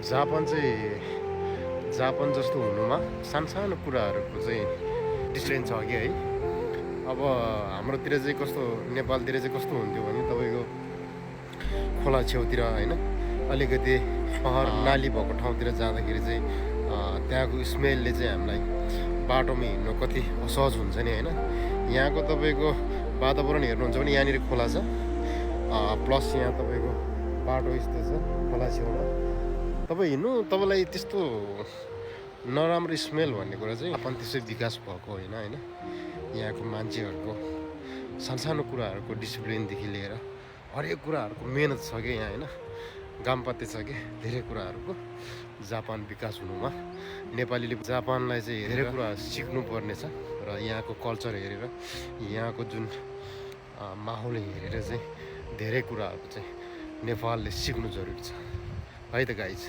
Japan चाहिँ Japan जस्तो हुनुमा सानो कुराहरूको चाहिँ डिफ्रेन्स छ कि है। अब हाम्रोतिर चाहिँ कस्तो, नेपालतिर चाहिँ कस्तो हुन्थ्यो भने तपाईँको खोला छेउतिर होइन, अलिकति सहर नाली भएको ठाउँतिर जाँदाखेरि चाहिँ त्यहाँको स्मेलले चाहिँ हामीलाई बाटोमा हिँड्नु कति असहज हुन्छ नि होइन। यहाँको तपाईँको वातावरण हेर्नुहुन्छ भने यहाँनिर खोला छ, प्लस यहाँ तपाईँको बाटो यस्तो छ खोला छेउमा, तपाईँ हिँड्नु तपाईँलाई त्यस्तो नराम्रो स्मेल भन्ने कुरा चाहिँ जापान त्यसै विकास भएको होइन होइन। यहाँको मान्छेहरूको सानो कुराहरूको डिसिप्लिनदेखि लिएर हरेक कुराहरूको मेहनत छ कि यहाँ होइन, गामपत्ते छ कि धेरै कुराहरूको जापान विकास हुनुमा। नेपालीले जापानलाई चाहिँ धेरै कुरा सिक्नुपर्ने छ र यहाँको कल्चर हेरेर, यहाँको जुन माहौल हेरेर चाहिँ धेरै कुराहरू चाहिँ नेपालले सिक्नु जरुरी छ है त गाइज।